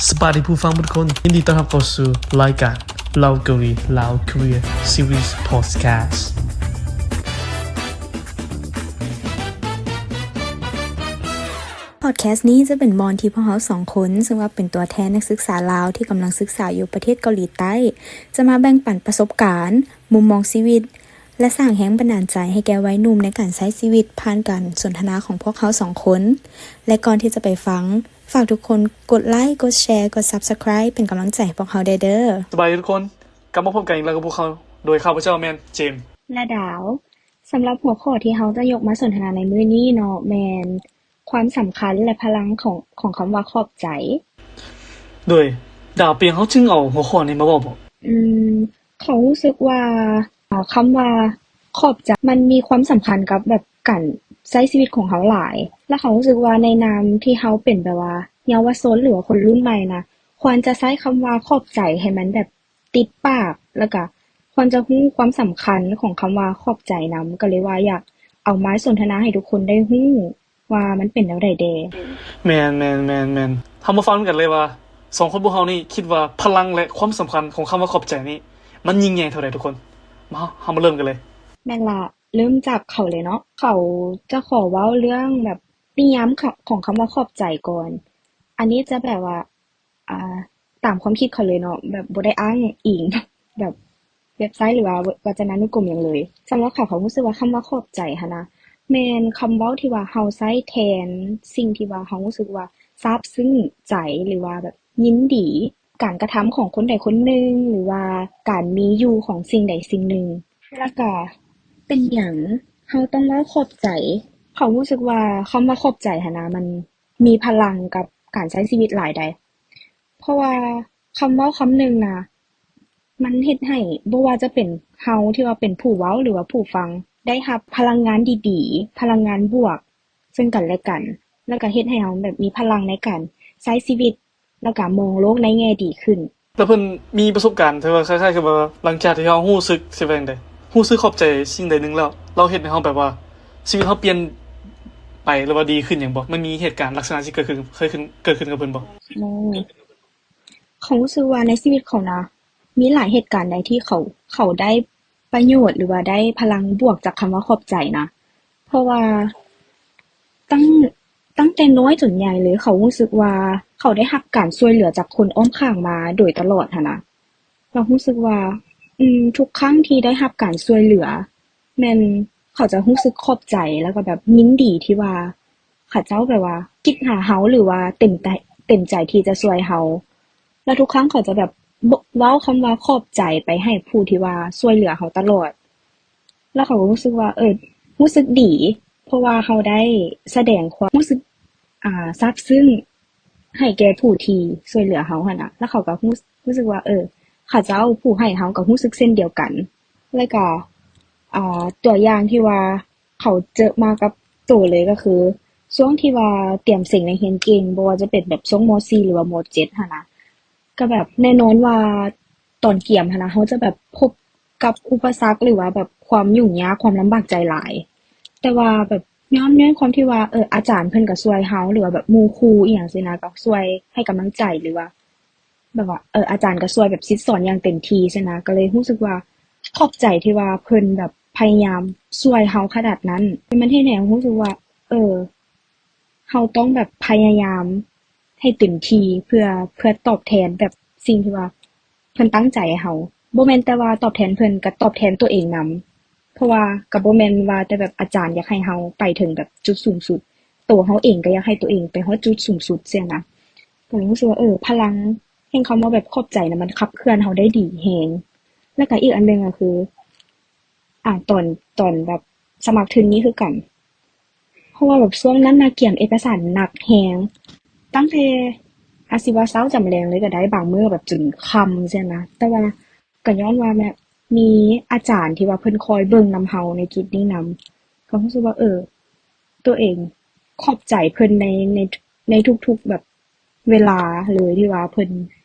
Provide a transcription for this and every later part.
ສະບາຍດີຜູ້ຟັງທຸກຄົນ, ຍິນດີຕ້ອນຮັບເຂົ້າສູ່ລາຍການເລົ່າເກົາຫຼີ Lao Korea Series Podcast. Podcast ນີ້ຈະເປັນບ່ອນທີ່ພວກເຮົາສອງຄົນ ເຊິ່ງວ່າເປັນຕົວແທນນັກສຶກສາລາວທີ່ກຳລັງສຶກສາຢູ່ປະເທດເກົາຫຼີໃຕ້ ຈະມາແບ່ງປັນປະສົບການ, ມຸມມອງຊີວິດ ແລະ ສ້າງແຮງບັນດານໃຈໃຫ້ແກ່ໄວໜຸ່ມໃນການໃຊ້ຊີວິດ ຜ່ານການສົນທະນາຂອງພວກເຮົາສອງຄົນ. ແລະ ກ່ອນທີ່ຈະໄປຟັງ, ຝາກທຸກຄົນກົດໄລຄ໌ ກົດແຊ ກົດ Subscribe ເປັນກຳລັງໃຈໃຫ້ພວກເຮົາແດ່ເດີ. ສະບາຍດີທຸກຄົນ, ກັບມາພົບກັນອີກແລ້ວກັບພວກເຮົາ ໂດຍຂ້າພະເຈົ້າແມ່ນ ເຈມ ແລະ ດາວ. ສຳລັບຫົວຂໍ້ທີ່ເຮົາຈະຍົກມາສົນທະນາໃນມື້ນີ້ເນາະ ແມ່ນຄວາມສຳຄັນ ແລະ ພະລັງຂອງ ຂອງຄຳວ່າຂອບໃຈ. ໂດຍ ດາວ ເປັນຫຍັງເຮົາຈຶ່ງເອົາຫົວຂໍ້ນີ້ມາເວົ້າບໍ? ອືມ ເຂົາຮູ້ສຶກວ່າ ເອີ ຄຳວ່າຂອບໃຈ ມັນມີຄວາມສຳຄັນກັບແບບການໃຊ້ຊີວິດຂອງເຮົາຫຼາຍ ແລະ ເຂົາຮູ້ສຶກວ່າໃນນາມທີ່ເຮົາເປັນແບບວ່າເຍົາວະຊົນ ຫຼືວ່າຄົນລຸ້ນໃໝ່ນະ ຄວນຈະໃຊ້ຄຳວ່າຂອບໃຈໃຫ້ມັນແບບຕິດປາກ ແລ້ວກະຄວນຈະຮູ້ຄວາມສຳຄັນຂອງຄຳວ່າຂອບໃຈນຳ ກໍເລີຍວ່າຢາກເອົາມາສົນທະນາໃຫ້ທຸກຄົນໄດ້ຮູ້ ວ່າມັນເປັນແນວໃດແດ່. ແມ່ນໆໆໆ ເຮົາມາຟັງນຳກັນເລີຍວ່າ ສອງຄົນພວກເຮົານີ້ຄິດວ່າພະລັງ ແລະ ຄວາມສຳຄັນຂອງຄຳວ່າຂອບໃຈນີ້ ມັນຍິ່ງໃຫຍ່ເທົ່າໃດທຸກຄົນ. ມາ ເຮົາມາເລີ່ມກັນເລີຍ. ແມ່ນລະ ເລີ່ມຈາກເຂົາເລີຍເນາະ. ເຂົາຈະຂໍເວົ້າເລື່ອງແບບນິຍາມຂອງ ຂອງຄຳວ່າຂອບໃຈກ່ອນ. ອັນນີ້ຈະແບບວ່າ ອ່າ ຕາມຄວາມຄິດເຂົາເລີຍເນາະ ແບບບໍ່ໄດ້ອ້າງອີງແບບເວັບໄຊ ຫຼືວ່າ ວ- ວັດຈະນານຸກົມຫຍັງເລີຍ. ສຳລັບເຂົາ ເຂົາຮູ້ສຶກວ່າຄຳວ່າຂອບໃຈຫັ້ນນະ ແມ່ນຄຳເວົ້າທີ່ວ່າເຮົາໃຊ້ແທນສິ່ງທີ່ວ່າເຮົາຮູ້ສຶກວ່າຊາບຊຶ້ງໃຈ ຫຼືວ່າແບບຍິນດີ ການກະທຳຂອງຄົນໃດຄົນໜຶ່ງ ຫຼືວ່າການມີຢູ່ຂອງສິ່ງໃດສິ່ງໜຶ່ງ. ແລ້ວກະເປັນຫຍັງເຮົາຕ້ອງເວົ້າຂອບໃຈ? ເຂົາຮູ້ສຶກວ່າຄຳວ່າຂອບໃຈຫັ້ນນະ ມັນ ມີພະລັງກັບການໃຊ້ຊີວິດຫຼາຍໃດ໋ ເພາະວ່າຄຳເວົ້າຄຳໜຶ່ງນະ ມັນເຮັດໃຫ້ ບໍ່ວ່າຈະເປັນເຮົາທີ່ວ່າເປັນຜູ້ເວົ້າ ຫຼືວ່າຜູ້ຟັງ ໄດ້ຮັບພະລັງງານດີໆ ພະລັງງານບວກເຊິ່ງກັນແລະກັນ ແລ້ວກະເຮັດໃຫ້ເຮົາແບບມີພະລັງໃນການໃຊ້ຊີວິດ ແລ້ວກະມອງໂລກໃນແງ່ດີຂຶ້ນ. ແລ້ວເພິ່ນມີປະສົບການທີ່ວ່າຄ້າຍໆຄືວ່າ ຫຼັງຈາກທີ່ເຮົາຮູ້ສຶກ ຊິວ່າຈັ່ງໃດ ຮູ້ສຶກຂອບໃຈສິ່ງໃດໜຶ່ງແລ້ວ ລາວເຮັດໃຫ້ເຮົາແບບວ່າຊີວິດເຮົາປ່ຽນໄປ ຫຼືວ່າດີຂຶ້ນຫຍັງບໍ່? ມັນມີເຫດການລັກສະນະທີ່ເກີດຂຶ້ນ ເຄີຍຂຶ້ນ ເກີດຂຶ້ນກັບເພິ່ນບໍ່? ອືມ ເຂົາຮູ້ສຶກວ່າໃນຊີວິດເຂົານະ ມີຫຼາຍເຫດການໃດທີ່ເຂົາ ເຂົາໄດ້ ປະໂຫຍດ ຫຼືວ່າໄດ້ພະລັງບວກຈາກຄຳວ່າຂອບໃຈນະ ເພາະວ່າຕັ້ງ ຕັ້ງແຕ່ນ້ອຍຈົນໃຫຍ່ເລີຍ ເຂົາຮູ້ສຶກວ່າເຂົາໄດ້ຮັບການຊ່ວຍເຫຼືອຈາກຄົນອ້ອມຂ້າງມາໂດຍຕະຫຼອດຫັ້ນນະ ເຂົາຮູ້ສຶກວ່າ ອືມ ທຸກຄັ້ງທີ່ໄດ້ຮັບການຊ່ວຍເຫຼືອ ແມ່ນເຂົາຈະຮູ້ສຶກຂອບໃຈ ແລ້ວກໍແບບຍິນດີທີ່ວ່າເຂົາເຈົ້າແບບວ່າຄິດຫາເຮົາ ຫຼືວ່າເຕັມໃຈ ເຕັມໃຈທີ່ຈະຊ່ວຍເຮົາ. ແລ້ວທຸກຄັ້ງເຂົາຈະແບບ ເວົ້າຄຳວ່າຂອບໃຈໄປໃຫ້ຜູ້ທີ່ວ່າຊ່ວຍເຫຼືອເຮົາຕະຫຼອດ ແລ້ວເຂົາກໍຮູ້ສຶກວ່າ ເອີ ຮູ້ສຶກດີ ເພາະວ່າເຮົາໄດ້ສະແດງຄວາມຮູ້ສຶກ ອ່າ ຊາບຊຶ້ງໃຫ້ແກ່ຜູ້ທີ່ຊ່ວຍເຫຼືອເຮົາຫັ້ນນະ ແລ້ວເຂົາກໍຮູ້ ຮູ້ສຶກວ່າ ເອີ ເຂົາເຈົ້າຜູ້ໃຫ້ເຮົາກໍຮູ້ສຶກເຊັ່ນດຽວກັນ ແລ້ວກໍ ອ່າ ຕົວຢ່າງທີ່ວ່າ ເຂົາເຈິມາກັບໂຕເລີຍ ກໍຄືຊ່ວງທີ່ວ່າຕຽມເສັງນັກຮຽນເກັ່ງ ບໍ່ວ່າຈະເປັນແບບຊ່ວງ ມໍສີ່ ຫຼືວ່າ ມໍເຈັດຫັ້ນນະ ກໍແບບແນ່ນອນວ່າຕອນກຽມຫັ້ນນະ ເຮົາຈະແບບພົບກັບອຸປະສັກ ຫຼືວ່າແບບຄວາມຫຍຸ້ງຍາກ ຄວາມລຳບາກໃຈຫຼາຍ ແຕ່ວ່າແບບຍ້ອນ ຍ້ອນຄວາມທີ່ວ່າ ເອີ ອາຈານເພິ່ນກໍຊ່ວຍເຮົາ ຫຼືວ່າແບບໝູ່ຄູ່ອີ່ຫຍັງຊີ້ນະ ກໍຊ່ວຍໃຫ້ກຳລັງໃຈ ຫຼືວ່າ ແບບວ່າ ເອີ ອາຈານກໍຊ່ວຍແບບສິດສອນຢ່າງເຕັມທີ່ຊີ້ນະ ກໍເລີຍຮູ້ສຶກວ່າຂອບໃຈທີ່ວ່າເພິ່ນແບບພະຍາຍາມຊ່ວຍເຮົາຂະໜາດນັ້ນ ແຕ່ມັນເຮັດໃຫ້ເຮົາຮູ້ສຶກວ່າ ເອີ ເຮົາຕ້ອງແບບພະຍາຍາມໃຫ້ເຕັມທີ່ ເພື່ອ ເພື່ອຕອບແທນແບບສິ່ງທີ່ວ່າເພິ່ນຕັ້ງໃຈໃຫ້ເຮົາ ບໍ່ແມ່ນແຕ່ວ່າຕອບແທນເພິ່ນ ກໍຕອບແທນຕົວເອງນຳ ເພາະວ່າກໍບໍ່ແມ່ນວ່າແຕ່ແບບອາຈານຢາກໃຫ້ເຮົາໄປເຖິງແບບຈຸດສູງສຸດ ໂຕເຮົາເອງກໍຢາກໃຫ້ຕົວເອງໄປຮອດຈຸດສູງສຸດຊີ້ນະ ກໍເລີຍຮູ້ສຶກວ່າ ເອີ ພະລັງ ແຫ່ງຄຳວ່າແບບຂອບໃຈນະ ມັນຂັບເຄື່ອນເຮົາໄດ້ດີແຮງ ແລ້ວກະອີກອັນໜຶ່ງກໍຄື ອ່າ ຕອນ ຕອນແບບສະໝັກທຶນນີ້ຄືກັນ ເພາະວ່າແບບຊ່ວງນັ້ນນະ ກຽມເອກະສານໜັກແຮງ ຕັ້ງແຕ່ ອາ ຊິວ່າເຊົ້າຈຳແລງເລີຍກໍໄດ້ ບາງມື້ແບບຈົນຄ່ຳຊີ້ນະ ແຕ່ວ່າກໍຍ້ອນວ່າແບບມີອາຈານທີ່ວ່າເພິ່ນຄອຍເບິ່ງນຳເຮົາໃນຈຸດນີ້ນຳ ກໍຮູ້ສຶກວ່າ ເອີ ຕົວເອງຂອບໃຈເພິ່ນໃນ ໃນ ໃນທຸກໆແບບ ເວລາເລີຍທີ່ວ່າເພິ່ນ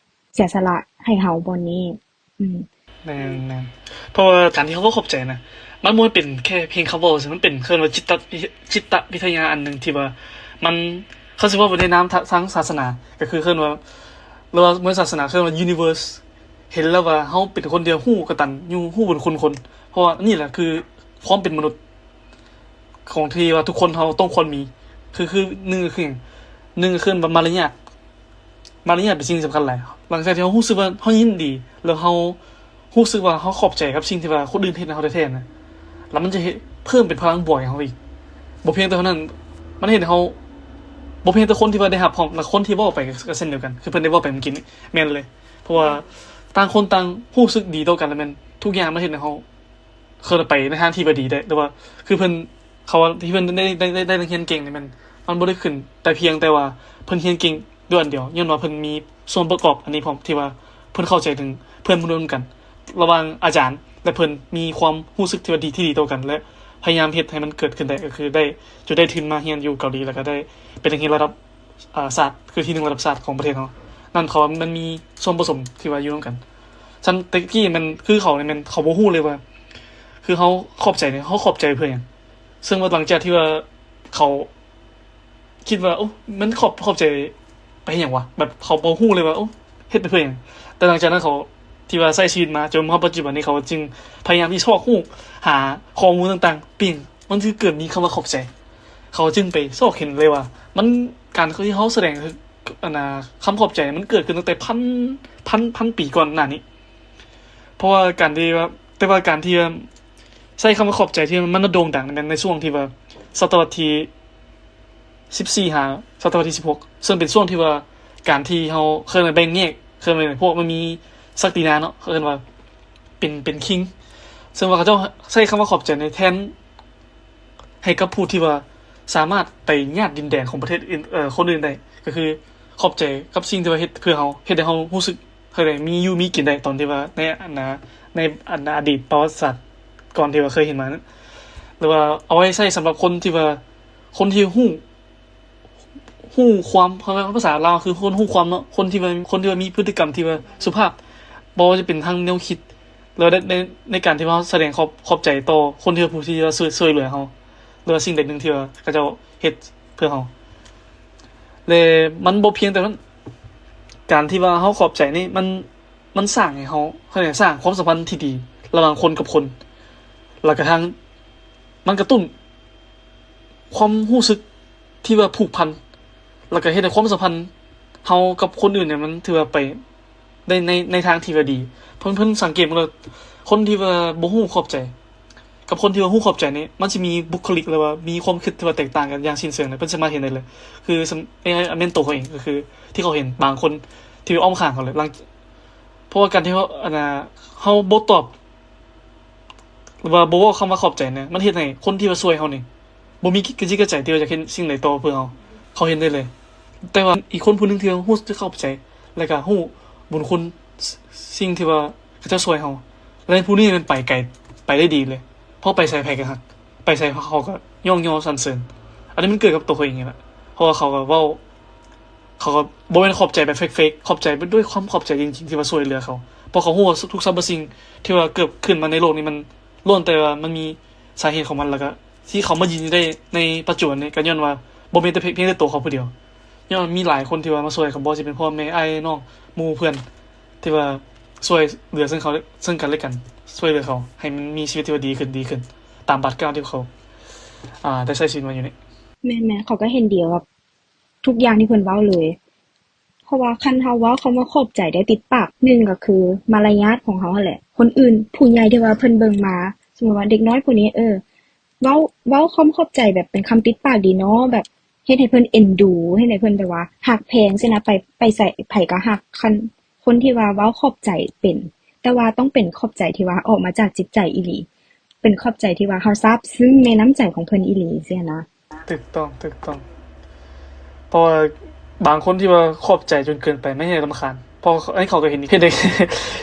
ເສຍສະຫຼະໃຫ້ເຮົາບ່ອນນີ້. ອືມ ແມ່ນໆ ເພາະວ່າການທີ່ເຮົາເວົ້າຂອບໃຈນະ ມັນບໍ່ແມ່ນເປັນແຄ່ພຽງຄຳເວົ້າ ມັນເປັນ ເອີ້ນວ່າຈິດຕະ ຈິດຕະວິທະຍາອັນໜຶ່ງທີ່ວ່າມັນ ເຂົາຊິເວົ້າໃນນາມທາງ ທາງສາສະໜາ ກໍຄືເອີ້ນວ່າ ຫຼືວ່າເມື່ອສາສະໜາເອີ້ນວ່າ universe ເຫັນແລ້ວວ່າເຮົາເປັນຄົນທີ່ຮູ້ກະຕັນຍູຮູ້ບຸນຄຸນຄົນ. ເພາະວ່ານີ້ແຫຼະຄືຄວາມເປັນມະນຸດຂອງທີ່ວ່າທຸກຄົນເຮົາຕ້ອງຄວນມີ. ຄື ຄືໜຶ່ງ ຄືຫຍັງ? ໜຶ່ງ ຄືວ່າມາລະຍາດ. ມາລະຍາດເປັນສິ່ງສຳຄັນຫຼາຍ. ຫຼັງຈາກທີ່ເຮົາຮູ້ສຶກວ່າເຮົາຍິນດີ ແລ້ວເຮົາ ຮູ້ສຶກວ່າເຮົາຂອບໃຈກັບສິ່ງທີ່ວ່າຄົນອື່ນເຮັດໃຫ້ເຮົາແທ້ໆນະ ແລ້ວມັນຈະເຮັດເພີ່ມເປັນພະລັງບວກໃຫ້ເຮົາອີກ. ບໍ່ພຽງແຕ່ເທົ່ານັ້ນ ມັນເຮັດໃຫ້ເຮົາ ບໍ່ພຽງແຕ່ຄົນທີ່ວ່າໄດ້ຮັບພ້ອມ ແລະ ຄົນທີ່ເວົ້າໄປກໍ ກໍເຊັ່ນດຽວກັນ ຄືເພິ່ນໄດ້ເວົ້າໄປເມື່ອກີ້ນີ້ ແມ່ນເລີຍ. ເພາະວ່າຕ່າງຄົນຕ່າງຮູ້ສຶກດີຕໍ່ກັນ ແລ້ວແມ່ນທຸກຢ່າງມັນເຮັດໃຫ້ເຮົາ ເຂົາໄປໃນທາງທີ່ບໍ່ດີໄດ້ ຫຼືວ່າຄືເພິ່ນ ເຂົາວ່າທີ່ເພິ່ນໄດ້ ໄດ້ ໄດ້ໄດ້ຮຽນເກັ່ງນີ້ແມ່ນ ມັນບໍ່ໄດ້ຂຶ້ນແຕ່ພຽງແຕ່ວ່າເພິ່ນຮຽນເກັ່ງດ້ວຍອັນດຽວ ຍ້ອນວ່າເພິ່ນມີສ່ວນປະກອບອັນນີ້ພ້ອມ ທີ່ວ່າເພິ່ນເຂົ້າໃຈເຖິງເພື່ອນມະນຸດນຳກັນ ລະຫວ່າງອາຈານ ແລະ ເພິ່ນມີຄວາມຮູ້ສຶກທີ່ວ່າດີ ທີ່ດີຕໍ່ກັນ ແລະ ພະຍາຍາມເຮັດໃຫ້ມັນເກີດຂຶ້ນໄດ້ ກໍຄືໄດ້ ຈົນໄດ້ທຶນມາຮຽນຢູ່ເກົາຫຼີ ແລ້ວກໍໄດ້ເປັນນັກຮຽນລະດັບ ອາ ຊາດ ຄືທີໜຶ່ງລະດັບຊາດຂອງປະເທດເຮົາ. ນັ້ນເຂົາວ່າມັນມີສ່ວນປະສົມທີ່ວ່າຢູ່ນຳກັນ. ຊັ້ນແຕ່ກີ້ແມ່ນ ຄືເຂົານີ້ແມ່ນເຂົາບໍ່ຮູ້ເລີຍວ່າ ຄືເຮົາຂອບໃຈນີ້ ເຮົາຂອບໃຈເພື່ອຫຍັງ? ເຊິ່ງວ່າຫຼັງຈາກທີ່ວ່າເຂົາຄິດວ່າ ໂອ້ ມັນຂອບ ຂອບໃຈໄປເຮັດຫຍັງວະ? ແບບເຂົາບໍ່ຮູ້ເລີຍວ່າ ໂອ້ ເຮັດໄປເພື່ອຫຍັງ? ແຕ່ຫຼັງຈາກນັ້ນເຂົາ ທີ່ວ່າໃຊ້ຊີວິດມາຈົນຮອດປັດຈຸບັນນີ້ ເຂົາຈຶ່ງພະຍາຍາມທີ່ຊອກຮູ້ຫາຂໍ້ມູນຕ່າງໆ ເປັນຫຍັງມັນຄືເກີດມີຄຳວ່າຂອບໃຈ. ເຂົາຈຶ່ງໄປຊອກເຫັນເລີຍວ່າ ມັນ ການທີ່ເຮົາສະແດງ ອັນນ່າ ຄຳຂອບໃຈມັນເກີດຂຶ້ນຕັ້ງແຕ່ພັນ ພັນ ພັນປີກ່ອນໜ້ານີ້. ເພາະວ່າການທີ່ວ່າ ແຕ່ວ່າການທີ່ວ່າໃຊ້ຄຳວ່າຂອບໃຈທີ່ມັນໂດ່ງດັງແມ່ນໃນຊ່ວງທີ່ວ່າ ສະຕະວັດທີສິບສີ່ ຫາ ສະຕະວັດທີສິບຫົກ ເຊິ່ງເປັນຊ່ວງທີ່ວ່າການທີ່ເຮົາເອີ້ນວ່າແບ່ງແຍກ ເອີ້ນວ່າພວກມັນມີສັກດິນາເນາະ ເອີ້ນວ່າເປັນ ເປັນຄິງ ເຊິ່ງວ່າເຂົາເຈົ້າໃຊ້ຄຳວ່າຂອບໃຈໃນແທນ ໃຫ້ກັບຜູ້ທີ່ວ່າສາມາດໄປຍາດດິນແດນຂອງປະເທດອື່ນ ເອີ ຄົນອື່ນໄດ້ ກໍຄືຂອບໃຈກັບສິ່ງທີ່ວ່າເຮັດເພື່ອເຮົາ ເຮັດໃຫ້ເຮົາຮູ້ສຶກ ເຮົາໄດ້ມີຢູ່ມີກິນໄດ້ ຕອນທີ່ວ່າໃນ ອັນນ່າ ໃນ ອັນນ່າ ອະດີດປະຫວັດສາດກ່ອນທີ່ວ່າເຄີຍເຫັນມານັ້ນ ຫຼືວ່າເອົາໄວ້ໃຊ້ສຳລັບຄົນທີ່ວ່າ ຄົນທີ່ຮູ້ ຮູ້ຄວາມ ເພາະວ່າພາສາລາວຄືຄົນຮູ້ຄວາມເນາະ ຄົນທີ່ວ່າ ຄົນທີ່ວ່າມີພຶດຕິກຳທີ່ວ່າສຸພາບ ບໍ່ວ່າຈະເປັນທາງແນວຄິດ ແລ້ວໃນ ໃນ ໃນການທີ່ວ່າເຮົາສະແດງຂອບ ຂອບໃຈຕໍ່ຄົນທີ່ວ່າ ຜູ້ທີ່ວ່າຊ່ວຍ ຊ່ວຍເຫຼືອເຮົາ ຫຼືວ່າສິ່ງໃດໜຶ່ງທີ່ວ່າເຂົາເຈົ້າເຮັດເພື່ອເຮົາ ແລະ ມັນບໍ່ພຽງແຕ່ນັ້ນ ການທີ່ວ່າເຮົາຂອບໃຈນີ້ ມັນ ມັນສ້າງໃຫ້ເຮົາ ເຂົາເອີ້ນຫຍັງ ສ້າງຄວາມສຳພັນທີ່ດີລະຫວ່າງຄົນກັບຄົນ ແລ້ວກະທັງ ມັນກະຕຸ້ນຄວາມຮູ້ສຶກທີ່ວ່າຜູກພັນ ແລ້ວກະເຮັດໃຫ້ຄວາມສຳພັນເຮົາກັບຄົນອື່ນນີ້ ມັນຖືວ່າໄປ ໃນ ໃນ ໃນທາງທີ່ວ່າດີ ເພິ່ນ ເພິ່ນສັງເກດເບິ່ງເລີຍ ຄົນທີ່ວ່າບໍ່ຮູ້ຂອບໃຈ ກັບຄົນທີ່ວ່າຮູ້ຂອບໃຈນີ້ ມັນຊິມີບຸກຄະລິກ ຫຼືວ່າມີຄວາມຄິດທີ່ວ່າແຕກຕ່າງກັນຢ່າງສິ້ນເຊີງເລີຍ ເພິ່ນສາມາດເຫັນໄດ້ເລີຍ ຄື ເອໄອ ເປັນໂຕເຂົາເອງ ກໍຄືທີ່ເຂົາເຫັນບາງຄົນທີ່ວ່າອ້ອມຂ້າງເຂົາເລີຍ ຫຼັງ ເພາະວ່າການທີ່ເຮົາ ອັນນ່າ ເຮົາບໍ່ຕອບ ຫຼືວ່າບໍ່ເວົ້າຄຳວ່າຂອບໃຈນະ ມັນເຮັດໃຫ້ຄົນທີ່ວ່າຊ່ວຍເຮົານີ້ ບໍ່ມີກະຈິດກະໃຈທີ່ວ່າຢາກເຮັດສິ່ງໃດຕໍ່ເພື່ອເຮົາ ເຂົາເຫັນໄດ້ເລີຍ ແຕ່ວ່າອີກຄົນຜູ້ໜຶ່ງທີ່ວ່າຮູ້ສຶກຂອບໃຈ ແລ້ວກະຮູ້ບຸນຄຸນ ສ- ສິ່ງທີ່ວ່າເຂົາເຈົ້າຊ່ວຍເຮົາ ແລະ ຜູ້ນີ້ແມ່ນໄປໄກ ໄປໄດ້ດີເລີຍ ເພາະໄປໃສໃຜກະຮັກ ໄປໃສເຂົາກະຍ້ອງຍໍສັນເສີນ ອັນນີ້ມັນເກີດກັບໂຕເຂົາເອງນີ້ແຫຼະ ເພາະວ່າເຂົາກະເວົ້າ ເຂົາກໍບໍ່ແມ່ນຂອບໃຈແບບເຟກໆ ຂອບໃຈດ້ວຍຄວາມຂອບໃຈຈິງໆ ທີ່ວ່າຊ່ວຍເຫຼືອເຂົາ ເພາະເຂົາຮູ້ວ່າທຸກສັບພະສິ່ງທີ່ວ່າເກີດຂຶ້ນມາໃນໂລກນີ້ ມັນລ້ວນແຕ່ວ່າມັນມີສາເຫດຂອງມັນ ແລ້ວກໍທີ່ເຂົາມາຢືນຢູ່ໄດ້ໃນປັດຈຸບັນນີ້ ກໍຍ້ອນວ່າບໍ່ແມ່ນແຕ່ພຽງແຕ່ໂຕເຂົາຜູ້ດຽວ ຍ້ອນມີຫຼາຍຄົນທີ່ວ່າມາຊ່ວຍເຂົາ ບໍ່ວ່າຊິເປັນພໍ່ແມ່ ອ້າຍນ້ອງ ໝູ່ເພື່ອນ ທີ່ວ່າຊ່ວຍເຫຼືອເຊິ່ງເຂົາ ເຊິ່ງກັນແລະກັນ ຊ່ວຍເຫຼືອເຂົາໃຫ້ມັນມີຊີວິດທີ່ວ່າດີຂຶ້ນ ດີຂຶ້ນ ຕາມບາດກ້າວທີ່ເຂົາ ອ່າ ໄດ້ໃຊ້ຊີວິດມາຢູ່ນີ້. ແມ່ນໆ ເຂົາກໍເຫັນດີກັບ ທຸກຢ່າງທີ່ເພິ່ນເວົ້າເລີຍ ເພາະວ່າຄັນເຮົາເວົ້າຄຳວ່າຂອບໃຈໄດ້ຕິດປາກ ໜຶ່ງກໍຄືມາລະຍາດຂອງເຮົາຫັ້ນແຫຼະ ຄົນອື່ນຜູ້ໃຫຍ່ທີ່ວ່າເພິ່ນເບິ່ງມາ ສົມມຸດວ່າເດັກນ້ອຍຜູ້ນີ້ ເອີ ເວົ້າ ເວົ້າຄຳຂອບໃຈແບບເປັນຄຳຕິດປາກດີເນາະ ແບບເຮັດໃຫ້ເພິ່ນເອັນດູ ເຮັດໃຫ້ເພິ່ນແບບວ່າຮັກແພງຊີ້ນະ ໄປ ໄປໃສໃຜກໍຮັກ ຄັນ ຄົນທີ່ວ່າເວົ້າຂອບໃຈເປັນ ແຕ່ວ່າຕ້ອງເປັນຂອບໃຈທີ່ວ່າອອກມາຈາກຈິດໃຈອີ່ຫຼີ ເປັນຂອບໃຈທີ່ວ່າເຮົາຊາບຊຶ້ງໃນນ້ຳໃຈຂອງເພິ່ນອີ່ຫຼີຊີ້ນະ. ຖືກຕ້ອງ ຖືກຕ້ອງ ເພາະວ່າບາງຄົນທີ່ວ່າຂອບໃຈຈົນເກີນໄປ ມັນເຮັດໃຫ້ລຳຄານ ເພາະ ອັນນີ້ເຂົາກໍເຫັນ ເຫັນ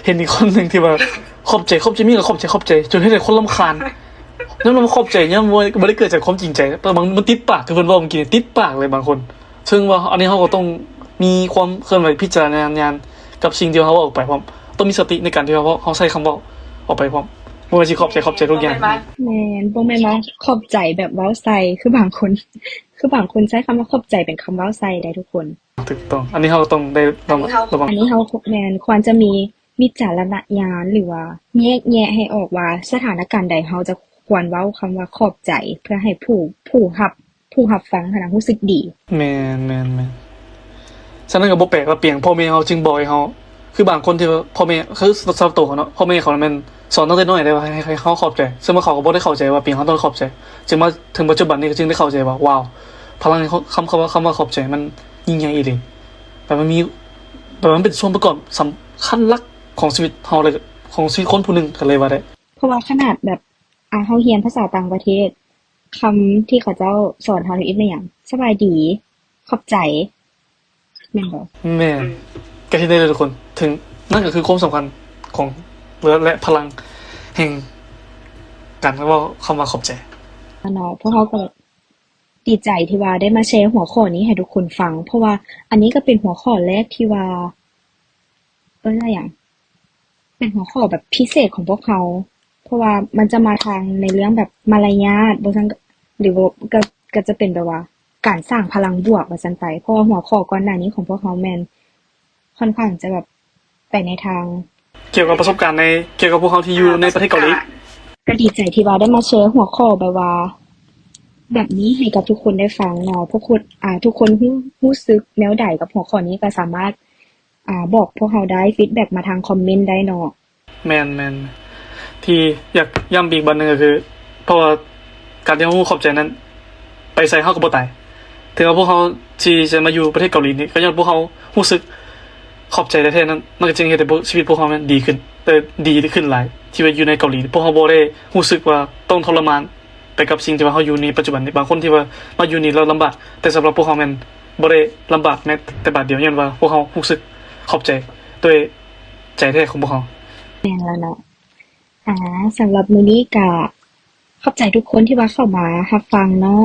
ເຫັນອີກຄົນໜຶ່ງທີ່ວ່າຂອບໃຈ ຂອບໃຈ ມີແຕ່ຂອບໃຈ ຂອບໃຈ ຈົນເຮັດໃຫ້ຄົນລຳຄານ ຍ້ອນວ່າຂອບໃຈ ຍ້ອນບໍ່ ບໍ່ໄດ້ເກີດຈາກຄວາມຈິງໃຈ ແຕ່ບາງ ມັນຕິດປາກ ຄືເພິ່ນເວົ້າເມື່ອກີ້ນີ້ ຕິດປາກເລີຍບາງຄົນ ເຊິ່ງວ່າອັນນີ້ເຮົາກໍຕ້ອງມີຄວາມເຄື່ອນໄຫວ ພິຈາລະນາຍານກັບສິ່ງທີ່ເຮົາເວົ້າອອກໄປພ້ອມ ຕ້ອງມີສະຕິໃນການທີ່ເຮົາ ເຮົາໃຊ້ຄຳເວົ້າອອກໄປພ້ອມ ບໍ່ແມ່ນຊິຂອບໃຈ ຂອບໃຈທຸກຢ່າງ. ແມ່ນ ບໍ່ແມ່ນວ່າຂອບໃຈແບບເວົ້າໃສ່ ຄືບາງຄົນ ຄືບາງຄົນໃຊ້ຄຳວ່າຂອບໃຈເປັນຄຳເວົ້າໃສ່ໄດ້ທຸກຄົນ. ຖືກຕ້ອງ. ອັນນີ້ເຮົາຕ້ອງໄດ້ລະມັດລະວັງ. ອັນນີ້ເຮົາແມ່ນຄວນຈະມີວິຈາລະນະຍານ ຫຼືວ່າແຍກແຍະໃຫ້ອອກວ່າສະຖານະການໃດເຮົາຈະຄວນເວົ້າຄຳວ່າຂອບໃຈ ເພື່ອໃຫ້ຜູ້ ຜູ້ຮັບ ຜູ້ຮັບຟັງຫັ້ນນະຮູ້ສຶກດີ. ແມ່ນໆໆ. ສະນັ້ນກໍບໍ່ແປກວ່າເປັນຫຍັງພໍ່ແມ່ເຮົາຈຶ່ງບໍ່ໃຫ້ເຮົາ ຄືບາງຄົນທີ່ວ່າພໍ່ແມ່ ຄືສຳລັບໂຕເຂົາເນາະ ພໍ່ແມ່ເຂົາແມ່ນສອນຕັ້ງແຕ່ນ້ອຍແລ້ວວ່າໃຫ້ ໃຫ້ເຮົາຂອບໃຈ ເຊິ່ງວ່າເຂົາກໍບໍ່ໄດ້ເຂົ້າໃຈວ່າເປັນຫຍັງເຮົາຕ້ອງຂອບໃຈ ຈຶ່ງມາເຖິງປັດຈຸບັນນີ້ກໍຈຶ່ງໄດ້ເຂົ້າໃຈວ່າ ວ້າວ ພະລັງຂອງຄຳ ຄຳວ່າ ຄຳວ່າຂອບໃຈມັນຍິ່ງໃຫຍ່ອີ່ຫຼີ ແບບມັນມີ ແບບມັນເປັນສ່ວນປະກອບສຳຄັນຫຼັກຂອງຊີວິດເຮົາເລີຍ ຂອງຊີວິດຄົນຜູ້ໜຶ່ງກໍເລີຍວ່າໄດ້. ເພາະວ່າຂະໜາດແບບ ອ່າ ເຮົາຮຽນພາສາຕ່າງປະເທດ ຄຳທີ່ເຂົາເຈົ້າສອນເຮົານີ້ແມ່ນຫຍັງ? ສະບາຍດີ, ຂອບໃຈ ແມ່ນບໍ່? ແມ່ນ. ກະເຫັນໄດ້ເລີຍທຸກຄົນ ເຖິງ ນັ້ນກໍຄືຄວາມສຳຄັນຂອງ ແລະ ແລະ ພະລັງແຫ່ງການເວົ້າຄຳວ່າຂອບໃຈ. ເນາະ ພວກເຮົາກໍດີໃຈທີ່ວ່າໄດ້ມາແຊຫົວຂໍ້ນີ້ໃຫ້ທຸກຄົນຟັງ ເພາະວ່າອັນນີ້ກໍເປັນຫົວຂໍ້ແລກທີ່ວ່າ ເອີ້ນວ່າຫຍັງ? ເປັນຫົວຂໍ້ແບບພິເສດຂອງພວກເຮົາ ເພາະວ່າມັນຈະມາທາງໃນເລື່ອງແບບມາລະຍາດ ບໍ່ຊັ້ນ ຫຼືວ່າ ກໍ ກໍຈະເປັນແບບວ່າການສ້າງພະລັງບວກວ່າຊັ້ນໄປ ເພາະວ່າຫົວຂໍ້ກ່ອນໜ້ານີ້ຂອງພວກເຮົາແມ່ນຄ່ອນຂ້າງຈະແບບໄປໃນທາງ ກ່ຽວກັບປະສົບການໃນ ກ່ຽວກັບພວກເຮົາທີ່ຢູ່ໃນປະເທດເກົາຫຼີ. ກໍດີໃຈທີ່ວ່າໄດ້ມາແຊຫົວຂໍ້ແບບວ່າ ແບບນີ້ໃຫ້ກັບທຸກຄົນໄດ້ຟັງເນາະ ພວກຄຸນ ອ່າ ທຸກຄົນຮູ້ ຮູ້ສຶກແນວໃດກັບຫົວຂໍ້ນີ້ ກໍສາມາດ ອ່າ ບອກພວກເຮົາໄດ້ ຟີດແບັກມາທາງຄອມເມັນໄດ້ເນາະ. ແມ່ນໆ ທີ່ຢາກຢ້ຳອີກບາດໜຶ່ງກໍຄື ເພາະວ່າການທີ່ເຮົາຮູ້ຂອບໃຈນັ້ນ ໄປໃສເຮົາກໍບໍ່ຕາຍ ເຖິງວ່າພວກເຮົາທີ່ຈະມາຢູ່ປະເທດເກົາຫຼີນີ້ ກໍຍ້ອນພວກເຮົາຮູ້ສຶກຂອບໃຈແທ້ໆນັ້ນ ມັນກໍຈຶ່ງເຮັດໃຫ້ພວກ ຊີວິດພວກເຮົານັ້ນດີຂຶ້ນ ເອີ ດີຂຶ້ນຫຼາຍ ທີ່ວ່າຢູ່ໃນເກົາຫຼີ ພວກເຮົາບໍ່ໄດ້ຮູ້ສຶກວ່າຕ້ອງທໍລະມານ ໄປກັບສິ່ງທີ່ວ່າເຮົາຢູ່ໃນປັດຈຸບັນນີ້ ບາງຄົນທີ່ວ່າມາຢູ່ນີ້ແລ້ວລຳບາກ ແຕ່ສຳລັບພວກເຮົາແມ່ນບໍ່ໄດ້ລຳບາກແມ້ແຕ່ບາດດຽວ ຍ້ອນວ່າພວກເຮົາຮູ້ສຶກຂອບໃຈດ້ວຍໃຈແທ້ຂອງພວກເຮົາ. ແມ່ນແລ້ວເນາະ. ອ່າ ສຳລັບມື້ນີ້ກະຂອບໃຈທຸກຄົນທີ່ວ່າເຂົ້າມາຮັບຟັງເນາະ.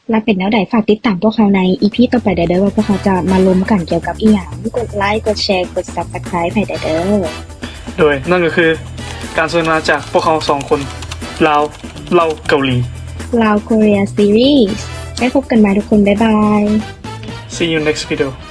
ແລະ ເປັນແນວໃດ ຝາກຕິດຕາມພວກເຮົາໃນອີພີຕໍ່ໄປໄດ້ເດີ ວ່າພວກເຮົາຈະມາລົມກັນກ່ຽວກັບອີ່ຫຍັງ. ກົດໄລ ກົດແຊ ກົດ Subscribe ໃຫ້ໄດ້ເດີ. ໂດຍ ນັ້ນກໍຄືການສົນທະນາຈາກພວກເຮົາສອງຄົນ ລາວເລົ່າເກົາຫຼີ Lao Korea Series. ໄວ້ພົບກັນໃໝ່ທຸກຄົນ ບາຍບາຍ. See you next video.